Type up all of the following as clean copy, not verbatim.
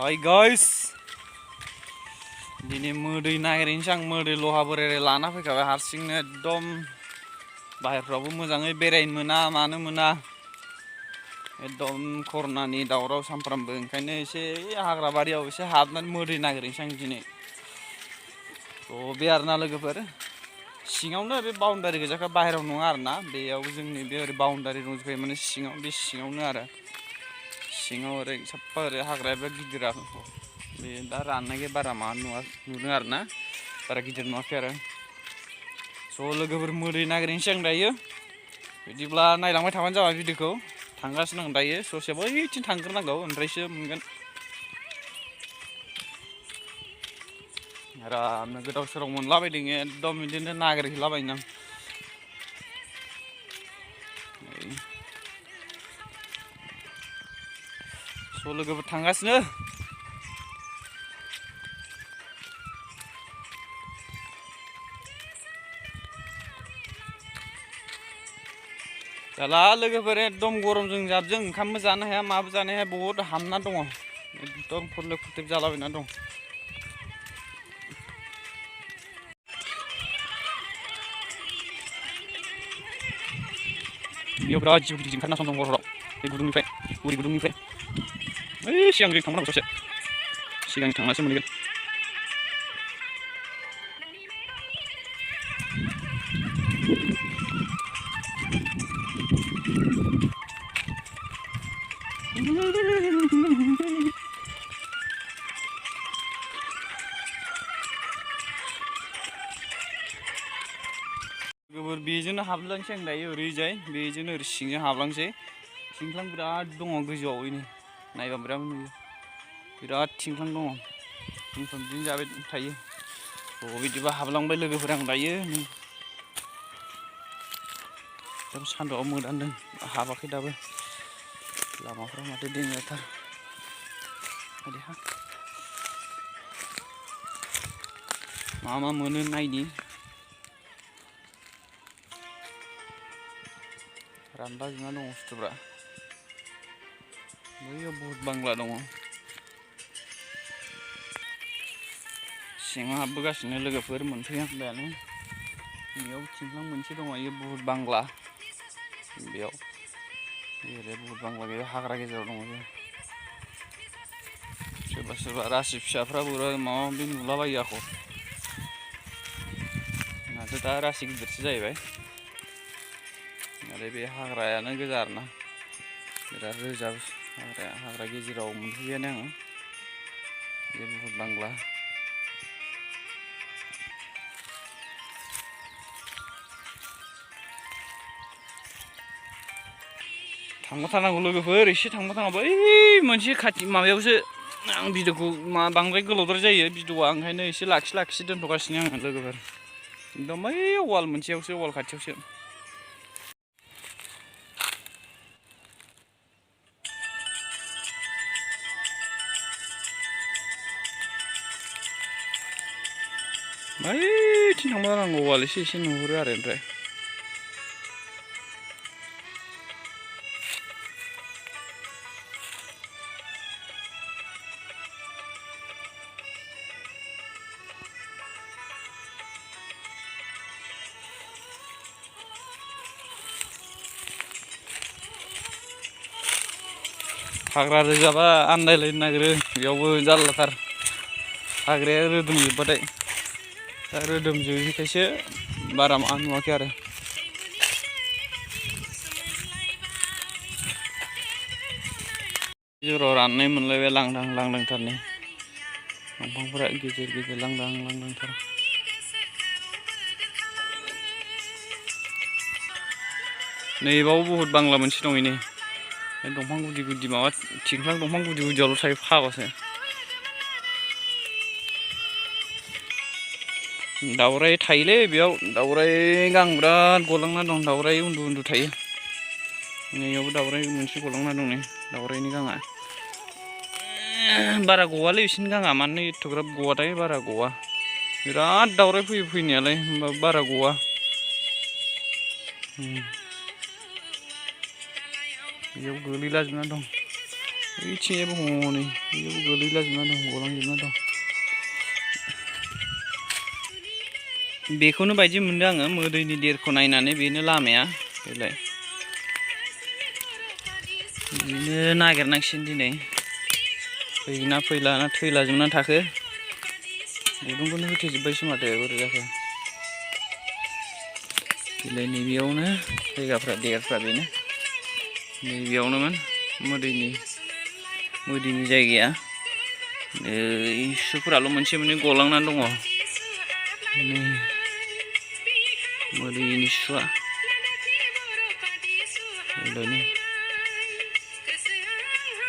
Hi guys, दिनै मोदै नागिरनोसै आं मोदै लहा बोराय लाना फैखाबाय हारसिंनो एकदम बाहेरफ्रावबो मोजाङै बेरायनो मोना मानो मोना एकदम कर'नानि दावराव सामफ्रामबो ओंखायनो एसे हाग्रा बारियाव एसे हाबनानै मोदै नागिरनोसै आं दिनै बे आरोना लोगोफोर सिङावनो बे बाउन्डारि गोजाखा बाहेराव नङा आरोना बेयाव जोंनि बे ओरै बाउन्डारि दंजोबखायो माने सिङाव बे सिङावनो आरो सिङाव ओरै साफा ओरै हाग्राया बिराद गिदिर आरो बे दा राननायखाय बारा माबा नुदों आरोना बारा गिदिर नुवाखै आरो स' लोगोफोर मोदै नागिरनोसै आं दायो बिदिब्ला नायलांबाय थाबानो जाबाय भिडिअखौ थांगासिनो आं दायो ससे बैथिं थांग्रोनांगौ ओमफ्रायसो मोनगोन आरामनो गोदाव सोराव मोनलाबायदों एकदम बिदिनो नागिरहैलाबायनो आं स' लोगोफोर थांगासिनो जाला लोगोफोर एकदम गरमजों जाबजों ओंखामबो जानो हाया माबो जानो हाया बहुद हामना दङ एकदम फुरलेब फुरथेब जालाबायना दं बेयाव बिराद जिउ गिदिर ओंखारना दं हराव बे गुदुंनिफ्राय उरि गुदुंनिफ्राय ओइ सिगांजों थांनांगौ ससे सिगां थांनासो मोनहैगोन गोबोर बेजोंनो हाबलांसै आं दायो ओरैजाय बेजोंनो ओरै सिंजों हाबलांसै थिंख्लां बिराद दङ गोजौआव ओइनै नायबा बिराद नुयो बिराद थिंख्लां दङ थिंख्लां बिदिनो जाबाय थायो बिदिबा हाबलांबाय लोगोफोर आं दायो एकदम सान्दुंआव मोदानदों हाबाखै दाबो लामाफ्रा माथो देन्जारथार मा मा मोनो नायनि रानला जोबना दङ बुस्थुफ्रा बैयाव बहुद बांला दङ सिङाव हाबबोगासिनो लोगोफोर मोनफैहांबायानो बेयाव थिंख्लां मोनसे दङ बेयो बहुद बांला बेयाव ओरै बहुद बांला बेयाव हाग्रा गेजेराव दङ बे सोरबा सोरबा रासि फिसाफ्रा माबा माबि नुलाबायो आख' नाथाय दा रासि गिदिरसो जाहैबाय आरो बे हाग्रायानो गोजा आरोना बिराद रोजा हाग्रा गेजेराव मोनफैबायानो आङो बे बहुद बांला थांबाथारनांगौ लोगोफोर एसे थांबाथारनांगौ बै मोनसे खाथि माबायावसो आं भिडिअखौ बांद्राय गोलावद्राय जायो भिडिअआ ओंखायनो एसे लाखि दोनथ'गासिनो आङो लोगोफोर एकदम बै वाल मोनसेयावसो वाल खाथियावसो बैथिं थांबाथारनांगौ वाल एसे नुहुरो आरो ओमफ्राय हाग्रा रोजाबा आन्दायलायनो नागिरो बेयावबो जारलाथार हाग्राया रोदोमजोबबाथाय दा रोदोमजोबैखायसो बारा मा नुवाखै आरो गेजेराव राननाय मोनलायबाय लांदांथारनि दंफांफोरा गेजेर लांदांथार नैबाव बहुद बांला मोनसे दं इनै दंफां गुदि माबा थिंख्लां दंफां गुदियावल' थायो फाग्लासो दाउराइ थायोलै बेयाव दाउराइ गां बिराद गलांना दं दाउराइ उन्दु थायो नैयावबो दाउराइ मोनसे गलांना दं नै दाउराइनि गाङा बारा गवालै बिसिनि गाङा मानो एथ'ग्राब गवाथाय बारा गवा बिराद दाउराइ फैयो फैनायालाय होमबाबो बारा गवा बेयाव गोलैलाजोबना दं बैथिंजायबो हनै बेयावबो गोलैलाजोबना दं गलांजोबना दं बेखौनो बायदि मोनदों आङो मोदैनि देरखौ नायनानै बेनो लामाया बेलाय बिदिनो नागिरनांसिगोन दिनै फैना फैला ना थैलाजोबना थाखो गुदुंखौनो होथेजोब्बायसो माथो बोरै जाखो बेलाय नैबेयावनो जायगाफ्रा देरफ्रा बेनो नैबेयावनोमोन मोदैनि जायगाया सुफोराल' मोनसे मोननै गलांनानै दङ नै मोदैनि सुआ बेलायनो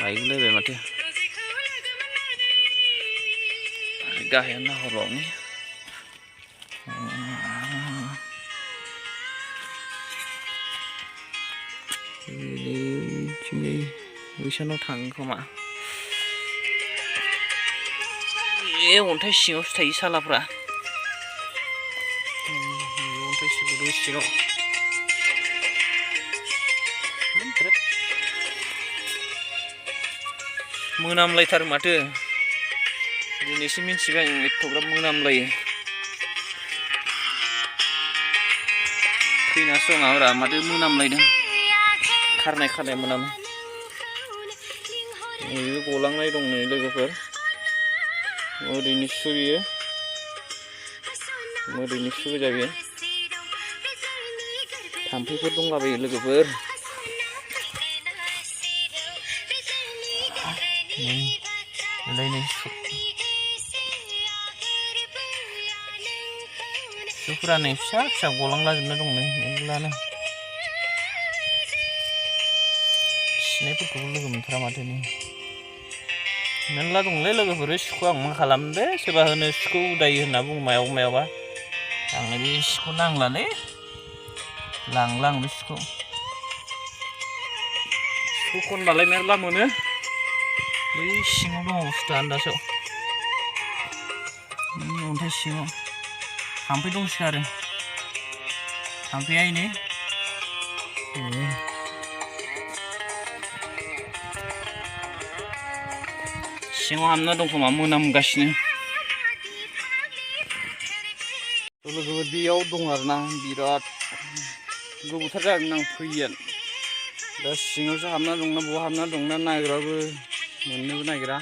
बायगुलायबाय माथो गाहायाव नाहरबावनि बैसानाव थाङो खोमा ए अन्थाइ सिङावसो थायो सालाफ्रा अन्थाइ सिङाव मोनामलायथारो माथो दिनैसो मिन्थिबाय आं एथ'ग्राब मोनामलायो फैनासो दं आंहा माथो मोनामलायदों खारनाय मोनामो नैबे गलांनाय दं नै लोगोफोर मोदैनि सु बियो मोदैनि सु गोजा बेयो थाम्फैफोर दंलाबायो लोगोफोर सुफोरा नै फिसा फिसा गलांलाजोबना दं नै मेरलानो खिनायफोरखौबो लोगो मोनथारा माथो नै मेरला दंलै लोगोफोर सुखौ आं मा खालामनो दे सोरबा होनो सुखौ उदायो होनना बुङो मायावबा आंनो बे सिखौ नांलालै लांला आं बे सिखौ खनबालाय मेरला मोनो बै सिङाव दङ बुस्थुआ आन्दासाव अन्थाइ सिङाव थाम्फै दंसोगारो थाम्फैया नै सिङाव हाबना दं खोमा मोनामगासिनो लोगोफोर बेयाव दं आरोना बिराद गोबावथार जागोन आं फैया दा सिङावसो हाबना दंना बहा हाबना दंना नागिरबाबो मोननोबो नागिरा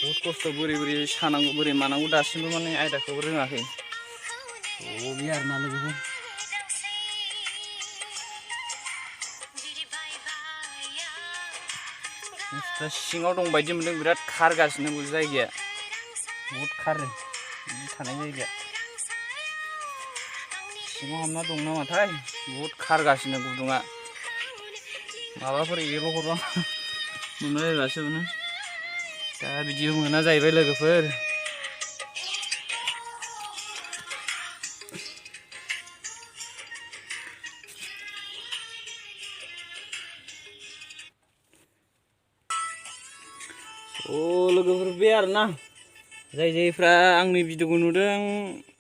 बहुत खस्थ' बोरै सानांगौ बोरै मानांगौ दासिमबो माने आयदाखौबो रोङाखै बे आरोना लोगोफोर सिङाव दं बायदि मोनदों बिराद खारगासिनो जायगाया बहुत खारो बिदि थानाय जायगाया सिङाव हाबना दं नामाथाय बहुत खारगासिनो गुदुङा माबाफोर एल' हरबा मोनबायबासो मोनो दा बिदि मोना जाहैबाय लोगोफोर लोगोफोर बे आरोना जायफ्रा आंनि भिडिअखौ नुदों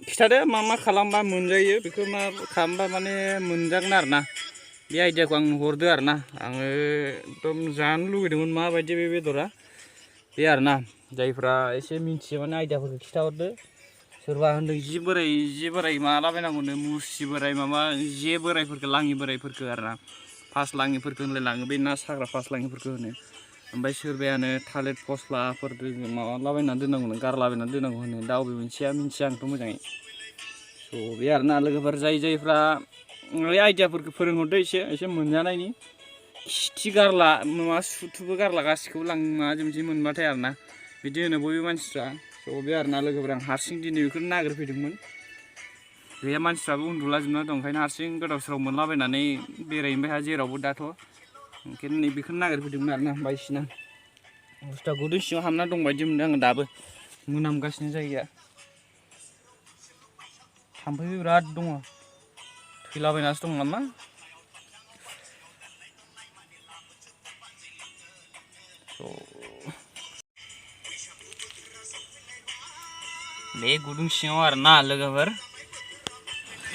खिथादो मा खालामबा मोनजायो बेखौ मा खालामबा माने मोनजागोन आरोना बे आइडियाखौ आं हरदो आरोना आङो एकदम जानो लुगैदोंमोन माबायदि बे बेदरा बे आरोना जायफ्रा एसे मिन्थियो माने आइडियाफोरखौ खिथाहरदो सोरबा होनदों जि बोराय मालाबायनांगौनो मुस्रि बोराय माबा जे बोरायफोरखौ लाङि बोरायफोरखौ आरोना फास लाङिफोरखौ होनलायलाङो बे ना साग्रा फास लाङिफोरखौ होनो ओमफ्राय सोरबायानो थालिर फस्लाफोर माबालाबायनानै दोननांगौनो गारलाबायनानै दोननांगौ होनो दा बबे मोनसेया मिन्थिया आंथ' मोजाङै स' बे आरोना लोगोफोर जायफ्रा बे आइडियाफोरखौ फोरोंहरदो एसे मोनजानायनि खिथि गारला माबा सुथुबो गारला गासिखौबो माबाजोबनोसै मोनबाथाय आरोना बिदि होनो बयबो मानसिफ्रा स' बे आरोना लोगोफोर आं हारसिं दिनै बेखौनो नागिरफैदोंमोन बे मानसिफ्राबो उन्दुलाजोबना दं ओंखायनो हारसिं गोदाव सोराव मोनलाबायनानै बेरायनोबो हाया जेरावबो दाथ' ओंखायनो नैबेखौनो नागिरफैदोंमोन आरोना बायदिसिना बुस्थुआ गुदुं सिङाव हाबना दं बायदि मोनदों आङो दाबो मोनामगासिनो जायगाया थाम्फैबो बिराद दङ थैलाबायनासो दं नामा बे गुदुं सिङाव आरोना लोगोफोर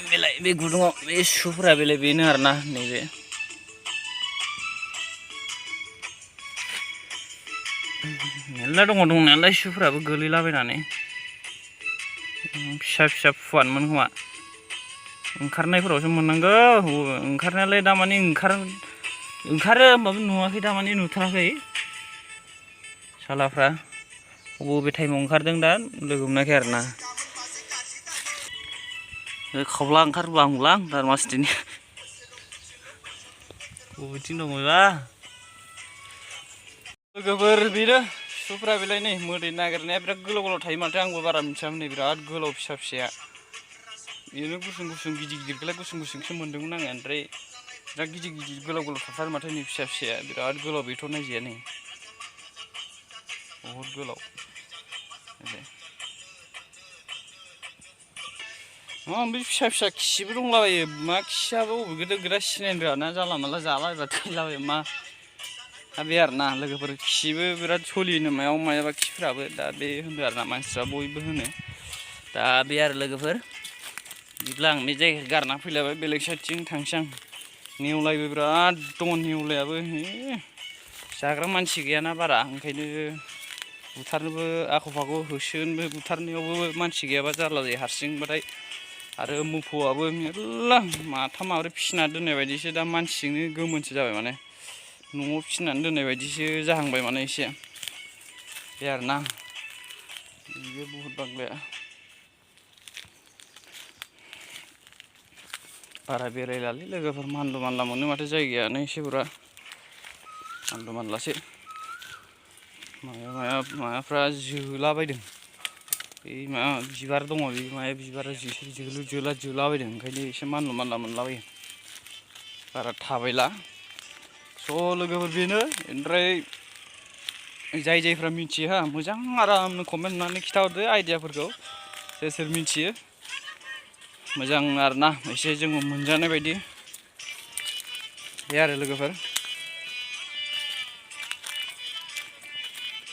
बेलाय बे गुदुङाव बे सुफोरा बेलाय बेनो आरोना नैबे मेरला दङ दंनायालाय सुफोराबो गोलैलाबायनानै फिसा फिसा फुवानमोन खोमा ओंखारनायफोरावसो मोननांगौ ओंखारनायालाय दामानि ओंखारो होमबाबो नुवाखै दामानि नुथाराखै सालाफ्रा बबे टाइमाव ओंखारदों दा लोगो मोनाखै आरोना खावला ओंखारबोहांलां दारमासथिनि बबेथिं दङ बेबा लोगोफोर बेनो सुफ्रा बेलाय नै मोदै नागिरनाया बिराद गोलाव गोलाव थायो माथो आंबो बारा मिथियामोन नै बिराद गोलाव फिसा फिसाया बेनो गुसुं गुसुं गिदिर गिदिरखौलाय गुसुं गुसुंसो मोन्दोंमोन आङो ओमफ्राय बिराद गिदिर गिदिर गोलाव गोलाव थाथारो माथो नै फिसा फिसाया बिराद गोलाव बेथ' नायजाया नै बहुद गोलाव बे फिसा फिसा खिबो दंलाबायो मा खियाबो बबे गोदो गोदा सिनायनो रोङा ना जानला मानला जालाबायबा थैलाबायो मा दा बे आरोना लोगोफोर खिबो बिराद सोलियोनो मायाव मायाबा खिफ्राबो दा बे होनदों आरोना मानसिफ्रा बयबो होनो दा बे आरो लोगोफोर बिदिब्ला आं बे जायगाखौ गारना फैलायबाय बेलेग साइडथिं थांसै आं नेवलायबो बिराद दङ नेवलायाबो जाग्रा मानसि गैयाना बारा ओंखायनो बुथारनोबो आख' फाख' होसोनबो बुथारनायावबो मानसि गैयाबा जारला जायो हारसिंबाथाय आरो मोफौआबो मेरला माथाम माब्रै फिसिना दोननाय बायदिसो दा मानसिजोंनो गोमोनसो जाबाय माने न'आव फिसिनानै दोननाय बायदिसो जाहांबाय माने एसे बे आरोना बे बुहुद बांलाया बारा बेरायलालै लोगोफोर मानलु मानला मोनो माथो जायगायानो एसे बुरा मानलु मानलासो माबाफ्रा जोलाबायदों बे माबा बिबार दङ बे माया बिबारा जोलाबायदों ओंखायनो एसे मानलु मानला मोनलाबायो बारा थाबायला स' लोगोफोर बेनो ओमफ्राय जाय जायफ्रा मिथियो हा मोजां आरामनो कमेन्ट होनानै खिथाहरदो आइडियाफोरखौ सोर सोर मिथियो मोजां आरोना एसे जोङो मोनजानाय बायदि बे आरो लोगोफोर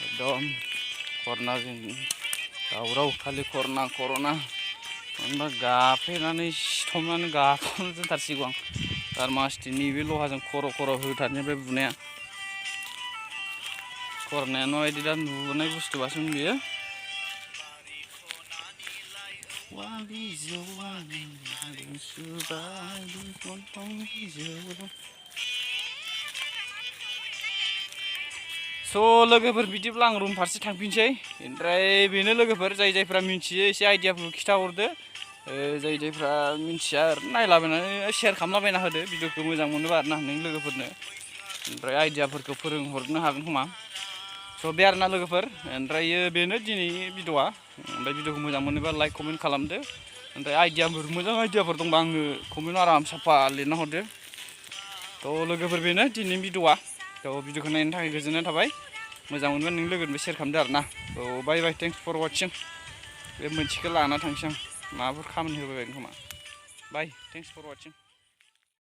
एकदम कर'नाजों दावराव खालि कर'ना होनबा गाफ्लेनानै सिथमनानै गाफ्लेनानै दोनथारसिगौ आं दारमासथि नैबे लहाजों खर' होथारनिफ्राय बुनाया कर'नाया न'बायदि दा नुनाय बुस्थुबासोमोन बियो स' लोगोफोर बिदिब्ला आं रुम फारसे थांफिनसै ओमफ्राय बेनो लोगोफोर जाय जायफ्रा मिथियो एसे आइडियाफोरखौ खिथाहरदो जाय जायफ्रा मिथिया ओरैनो नायलाबायनानै शेयार खालामलाबायना होदो भिडिअखौ मोजां मोनोबा आरोना नों लोगोफोरनो ओमफ्राय आइडियाफोरखौ फोरोंहरनो हागोन खोमा स' बे आरोना लोगोफोर ओमफ्रायो बेनो दिनैनि भिडिअआ ओमफ्राय भिडिअखौ मोजां मोनोबा लाइक कमेन्ट खालामदो ओमफ्राय आइडियाफोर मोजां आइडियाफोर दंबा आंनो कमेन्टआव आराम साफा लिरना हरदो थ' लोगोफोर बेनो दिनैनि भिडिअआ थ' भिडिअखौ नायनो थाखाय गोजोननाय थाबाय मोजां मोनबा नों लोगोनोबो शेयार खालामदो आरोना थ' बाय बाय थेंक्स फर वाचिं बे मोनसेखौ लाना थांसै आं माबाफोर खामानि होबाय बायगोन खोमा बाय थेंक्स फर वाचिं